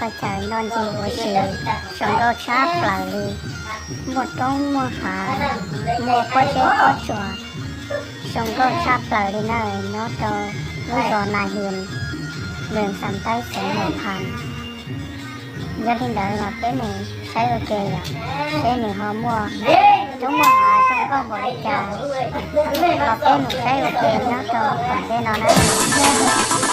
Chaw nto ntsis ua si, zoo nkauj tshaj plaws li, muaj roob muaj hav, muaj pob zeb pob tsuas, zoo nkauj tshaj plaws li na, nyob rau lub zos Na His, npes Xam Taib xeev Hua Phas. Yog li ntawd los peb mus saib ua ke yom, seb nws ho muaj roob muaj hav zoo nkauj npaum li cas, los peb mus saib ua ke nyob rau tom ntej no na.